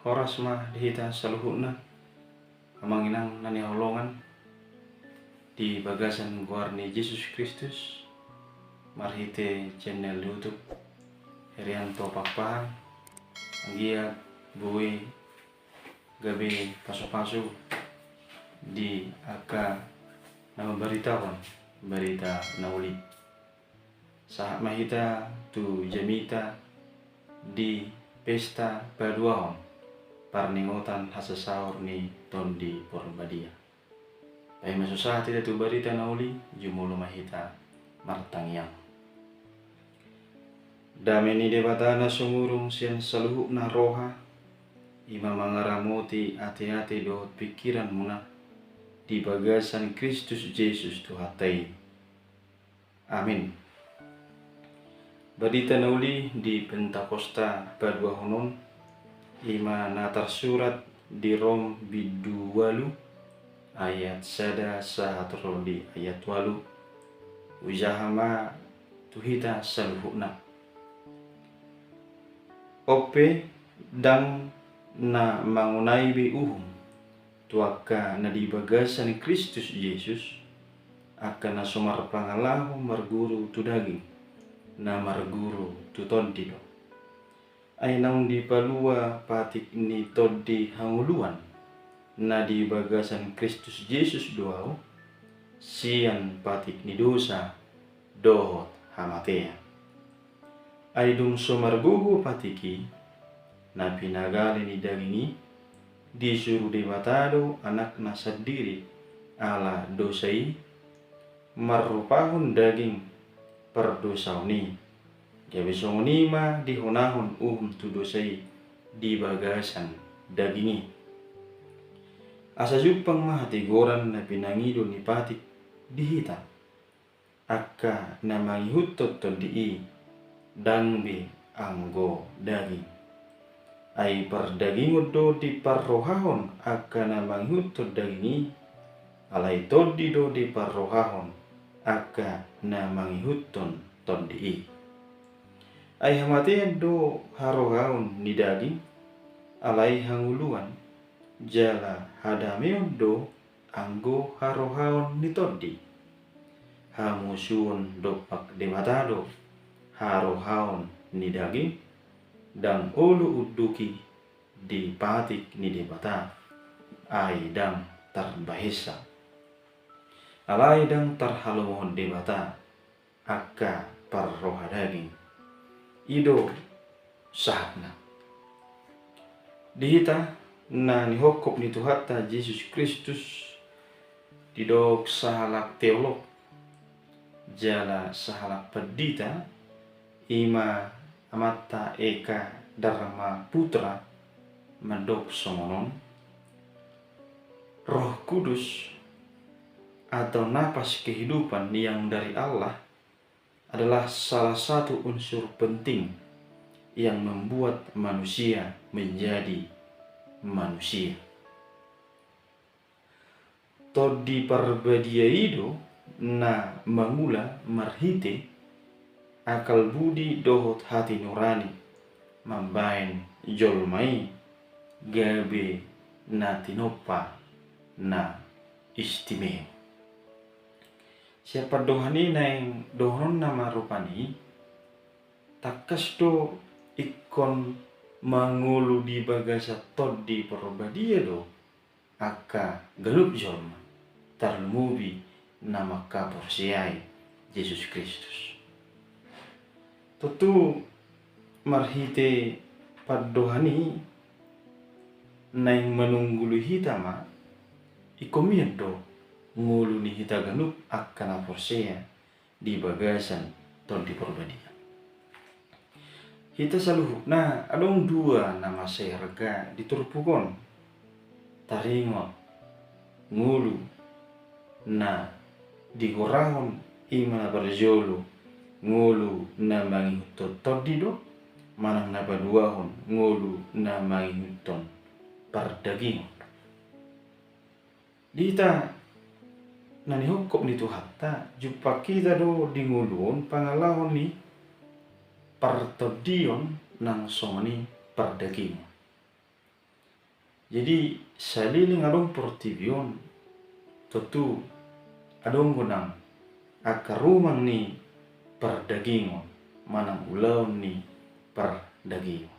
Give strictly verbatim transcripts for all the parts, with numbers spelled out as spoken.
Horas ma di hita saluhutna, amang inang na hinaholongan di bagasan goar ni Jesus Kristus, marhite channel YouTube Herianto Pakpahan, anggiat boi gabe pasupasu di angka na mambaritahon barita na uli. Sahat ma hita tu jamita di pesta paduahon parningotan hasasaor ni Tondi Porbadia. Paima so sahat hita tu barita na uli, jumolo ma hita martangiang. Dame ni Debata na sumurung sian saluhutna roha, i ma mangaramoti ateate dohot pingkiranmuna di bagasan Kristus Jesus Tuhanta i. Amin. Barita na uli di Pentakosta paduahon on, i ma na tarsurat di Rom bindu ualu ayat sada sahat ro di ayat ualu. Hujaha ma tu hita saluhutna. On pe, ndang na mangonai be uhum tu angka na di bagasan Kristus Jesus, angka na so marpangalaho marguru tu daging, na marguru tu tondi do. Ai naung dipalua patik ni tondi hangoluan na di bagasan Kristus Jesus do ahu, sian patik ni dosa dohot hamatean. Ai dung so margogo patik i, na pinagale ni daging i, disuru Debata do Anakna sandiri ala dosa i, marrupahon daging pardosaon i, gabe songon i ma dihonahon uhum tu dosa i di bagasan daging i. Asa jumpang ma hatigoran na pinangido ni patik di hita, angka na mangihuthon tondi i, ndang be anggo daging. Ai pardagingon do diparrohahon angka na mangihuthon daging i, alai tondi do diparrohahon angka na mangihuthon tondi i. Ai hamatean do harohaon ni daging, alai hangoluan, jala hadameon do anggo harohaon ni tondi. Hamusuon dompak Debata do harohaon ni daging, ndang olo unduki di patik ni Debata, ai ndang tarbahensa. Alai ndang tarhalomohon Debata angka parroha daging. I do sahatna. Di hita na nihophop ni Tuhanta Jesus Kristus, didok sahalak teolog jala sahalak pandita, i ma amanta Eka Dharma Putra, mandok songon on: Roh Kudus atau napas kehidupan yang dari Allah adalah salah satu unsur penting yang membuat manusia menjadi manusia. Tondi Parbadia i do na mangula marhite akal budi dohot hati nurani mambahen jolma i gabe na tinompa na istimewa. Sian pandohan i naeng dohononna ma rupani, tangkas do ingkon mangolu di bagasan Tondi Parbadia do angka ganup jolma, tarlumobi na mangkaporseai Jesus Kristus. Tontu marhite pandohan i naeng manunggului hita ma, ingkon mian do ngolu ni hita ganup angka na porsea di bagasan Tondi Parbadia. Hita saluhutna adong dua na mansai arga di turpuk on. Taringot, ngolu na digorahon i ma na parjolo ngolu na mangihuthon tondi do, manang na paduahon ngolu na mangihuthon pardagingon. Di hita na nihophop ni Tuhanta, jumpang hita do di ngolu on pangalaho ni partondion nang songon i pardagingon. Jadi saleleng adong portibi on, tontu adong do nang angka rumang ni pardagingon manang ulaon ni pardagingon.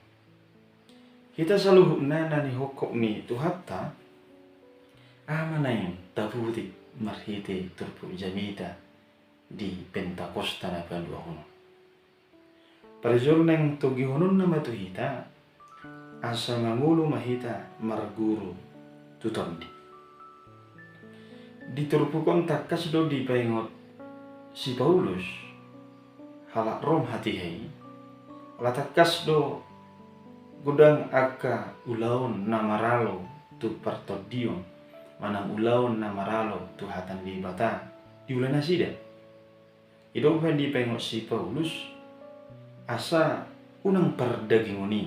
Hita saluhutna na nihophop ni Tuhanta, aha ma naeng taputik marhite turpuk jamita di Pentakosta na paduahon on? Parjolo naeng togihononna ma tu hita, asa mangolu ma hita marguru tu Tondi. Di turpuk on tangkas do dipaingot si Paulus, halak Rom hatiha i, ala tangkas do godang angka ulaon na maralo tu partondion, manang ulaon na maralo tu hata ni Debata diula nasida. I do umbahen dipaingot si Paulus, asa unang pardagingon i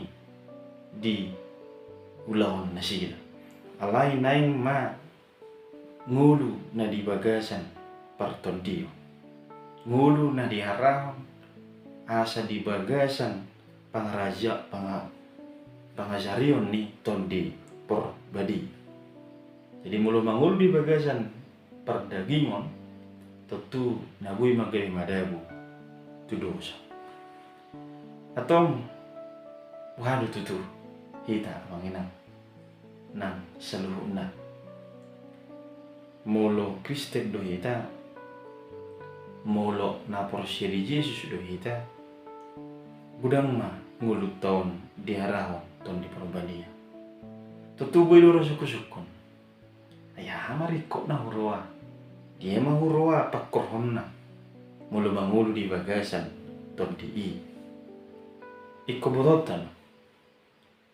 diulaon nasida. Alai naeng ma ngolu na di bagasan partondion, ngolu na diarahon asa di bagasan pangaraja-, panga-, pangajarion ni Tondi Porbadia. Jadi molo mangolu di bagasan pardagingon, tontu na boi ma gabe madabu tu dosa. Antong, boha do tutu hita, amang inang, nang saluhutna? Molo Kristen do hita, molo na porsea di Jesus do hita, godang ma ngolunta on diarahon Tondi Porbadia. Tontu boi do ro sungkun-sungkun. Ai aha ma ringkot na huroa? Dia ma huroa pangkorhonna molo mangolu di bagasan Tondi i? Ingkon botoonta ma,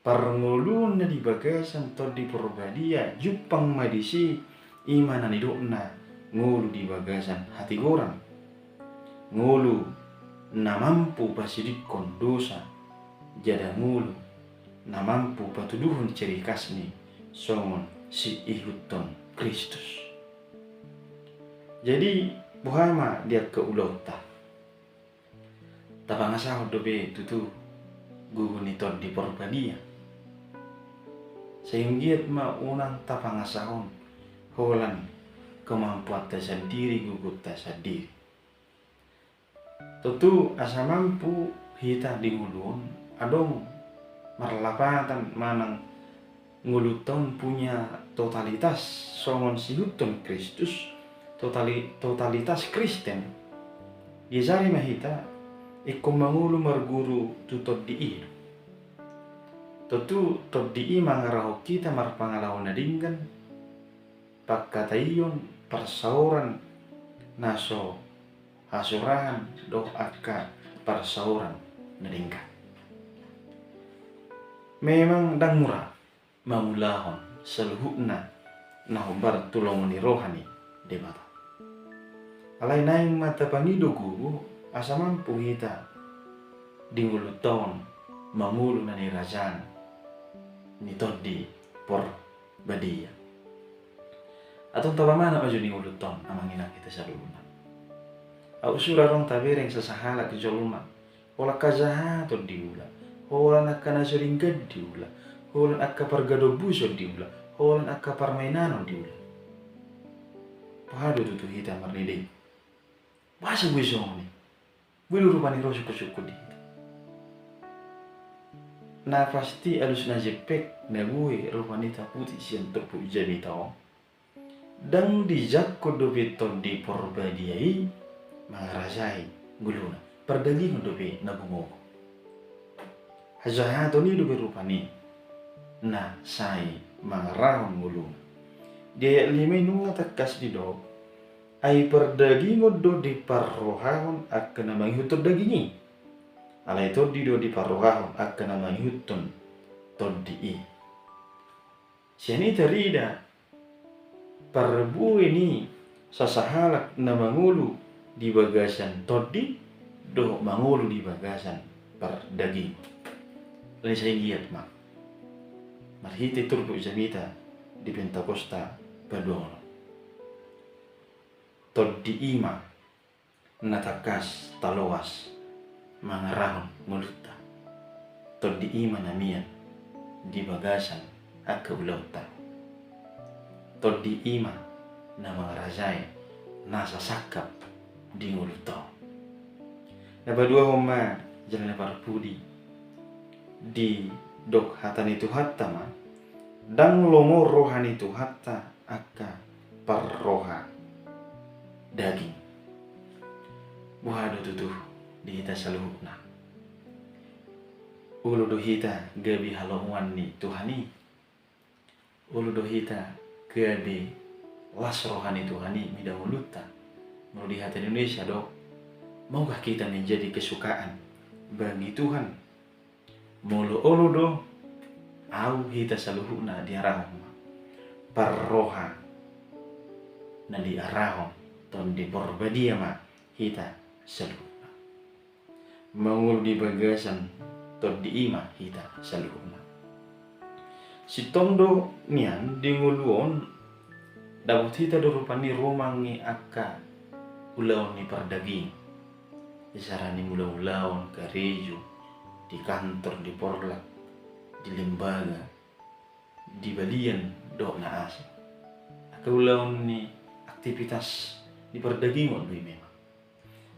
parngoluon na di bagasan Tondi Porbadia jumpang ma disi, i ma na nidokna ngolu di bagasan hatigoran. Ngolu na mampu pasidingkon dosa, jala ngolu na mampu patuduhon ciri khasni songon siihuthon Kristus. Jadi, boha ma di angka ulaonta? Tapangasahon dope tutu gogo ni Tondi Porbadia? Sai anggiat ma unang tapangasahon holan kemampuanta sandiri, gogonta sandiri. Tontu asa mampu hita di ngolu on, adong marlapatan manang ngolunta on punya totalitas songon siihuthon Kristus, totali-, totalitas Kristen. Diajari ma hita ingkon mangolu marguru tu Tondi i. Tontu Tondi i mangarahon hita marpangalaho na denggan, pangkataion, parsaoran na so hasurahan dohot angka parsaoran na denggan. Memang ndang mura mangulahon saluhutna na hombar tu lomo ni roha ni Debata. Alai naeng ma tapangido gogo asa mampu hita di ngolunta on mangolu na nirajaan ni Tondi Porbadia. Antong tapamanat ma jo di ngolunta on, amang inang, hita saluhutna. Aut sura adong tabereng sasahalak jolma, holan angka hajahaton diula, holan angka na so denggan diula, holan angka pargadombuson diula, holan angka parmainanon diula. Boha do tutu hita marnida i? Boasa boi songon i? Boi do rupani ro sungkun-sungkun di hita. Na pasti alus na jempek na boi rupani taputik sian turpuk jamita on, ndang dijangkon dope Tondi Porbadia i mangarajai ngoluna. Pardagingon dope na gumogo. Hajahaton i dope rupani na sai mangarahon ngoluna. Di ayat lima i nunga tangkas didok, ai pardagingon do diparrohahon angka na mangihuthon daging i, alai Tondi do diparrohahon angka na mangihuthon Tondi i. Sian i tarida parbue ni sasahalak na mangolu di bagasan Tondi dohot mangolu di bagasan pardagingon. Alai sai anggiat ma marhite turpuk jamita di Pentakosta paduahon on, Tondi i ma na tangkas taloas mangarahon ngolunta. Tondi i ma na mian di bagasan angka ulaonta. Tondi i ma na mangarajai nasa sangkap di ngolunta on. Na paduahon ma jala na parpudi, didok hata ni Tuhanta ma, ndang lomo roha ni Tuhanta angka parroha daging. Boha do tutu di hita saluhutna? Olo do hita gabe halomoan ni Tuhan i? Olo do hita gabe las roha ni Tuhan i mida ngolunta? Molo di hata Indonesia do, maukah kita menjadi kesukaan bagi Tuhan? Molo olo do, au hita saluhutna diarahon ma parroha na diarahon Tondi Porbadia ma hita saluhutna. Mangolu di bagasan Tondi i ma hita saluhutna. Sintong do nian di ngolu on dapot hita do rupani rumang ni angka ulaon ni pardagingon. Isarani mulaulaon karejo, di kantor, di porlak, di lembaga, di balian dohot na asing. Angka ulaon ni aktivitas ni pardagingon do i memang.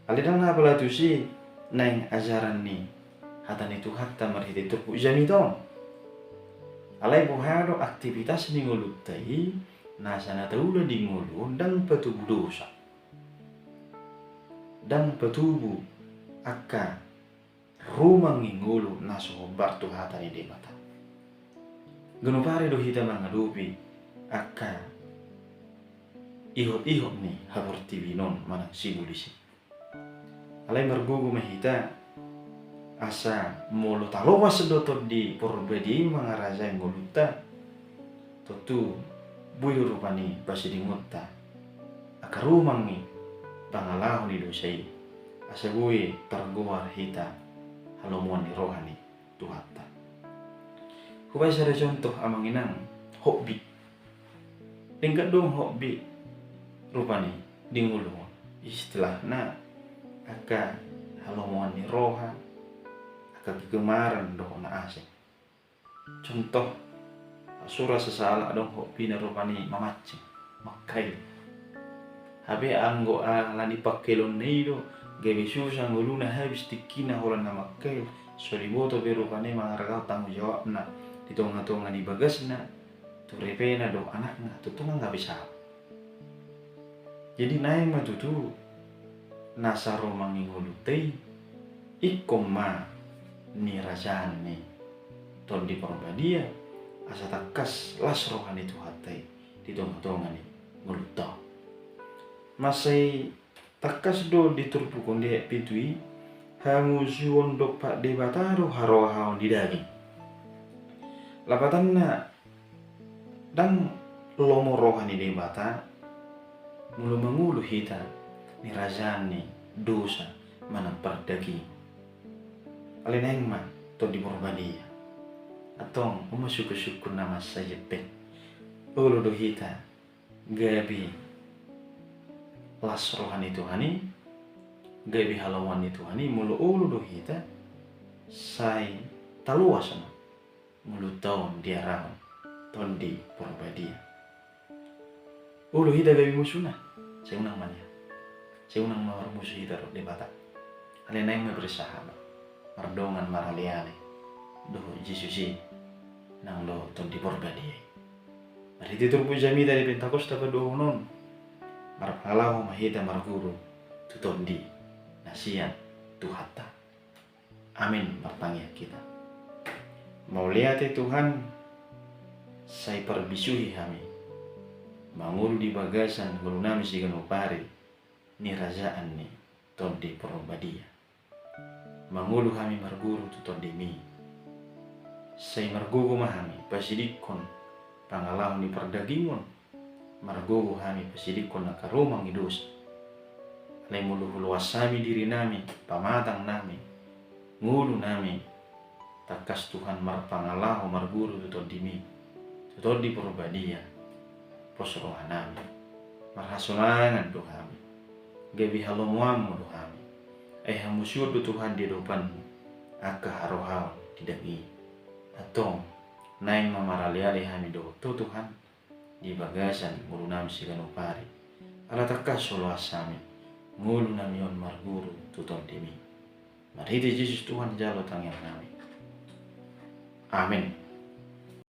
Alai ndang na apala tusi naeng ajaran ni hata ni Tuhanta marhite turpuk jamita on. Alai boha do aktivitas ni ngolunta i nasa na taula di ngolu on ndang patubu dosa, ndang patubu angka rumang ni ngolu na so hombar tu hata ni Debata. Ganup ari do hita mangadopi angka ihot-ihot ni haportibion on manang sibolis i. Alai margogo ma hita asa molo taloas do Tondi Porbadia i mangarajai ngolunta, tontu boi do rupani pasidingonta angka rumang ni pangalaho ni dosa i, asa boi targoar hita halomoan ni roha ni Tuhanta. Hubaen sada contoh amang inang, hotbi. Denggan do hotbi rupani di ngolu on. Istilahna angka halomoan ni roha, angka kegemaran dohot na asing. Contoh, sura sasala adong hotbina rupani mamancing, mangkail. Hape anggo ala ni pangkailonna i do gabe susa ngoluna, habis tingkina holan na mangkail, so diboto be rupani mangargahon tanggung jawabna di tonga-tonga ni bagasna, tu repena dohot anakna, tontu nunga gabe saut. Jadi naeng ma tutu nasa rumang ni ngolunta i, ingkon ma nirajaan ni Tondi Porbadia asa tangkas las roha ni Tuhanta i di tonga-tonga ni ngolunta on. Mansai tangkas do di turpuk on di ayat pitu i, hamusuon dompak Debata do harohaon di daging. Lapatanna, ndang lomo roha ni Debata molo mangolu hita nirajaan ni dosa manang pardagingon. Alai naeng ma Tondi Porbadia. Antong, on ma sungkun-sungkun na mansai hepeng. Olo do hita gabe las roha ni Tuhan i, gabe halomoan ni Tuhan i, molo olo do hita sai taloas ma ngolunta on diarahon Tondi Porbadia. Olo hita gabe musuna, sai unang ma nian. Sai unang ma marmusu hita dohot Debata. Alai naeng ma bersahabat, mardongan marale-ale dohot Jesus i nang dohot Tondi Porbadia i. Marhite turpuk jamita di Pentakosta paduahon on, marpangalaho ma hita marguru tu tondi na sian Tuhanta. Amin. Martangiang hita. Mauliate Tuhan, sai parbisuhi hami mangolu di bagasan ngolunami siganup ari nirajaan ni Tondi Porbadia. Mangolu hami marguru tu tondimi. Sai margogo ma hami pasidingkon pangalaho ni pardagingon, margogo hami pasidingkon angka rumang ni dosa. Alai molo huloas hami dirinami, pamatangnami, ngolunami, tangkas Tuhan marpangalaho marguru tu tondimi, tu Tondi Porbadia, pos rohanami. Marhasonangan do hami, gabe halomoanmu do hami. Ai hamusuon do Tuhan di adopanmu angka harohaon di daging i. Antong, Naeng ma maraleale hami dohot Ho Tuhan di bagasan ngolunami siganup ari. Ala tangkas so loas hami, ngolunami on marguru tu Tondimi. Marhite Jesus Tuhan jalo tangiangnami. Amen.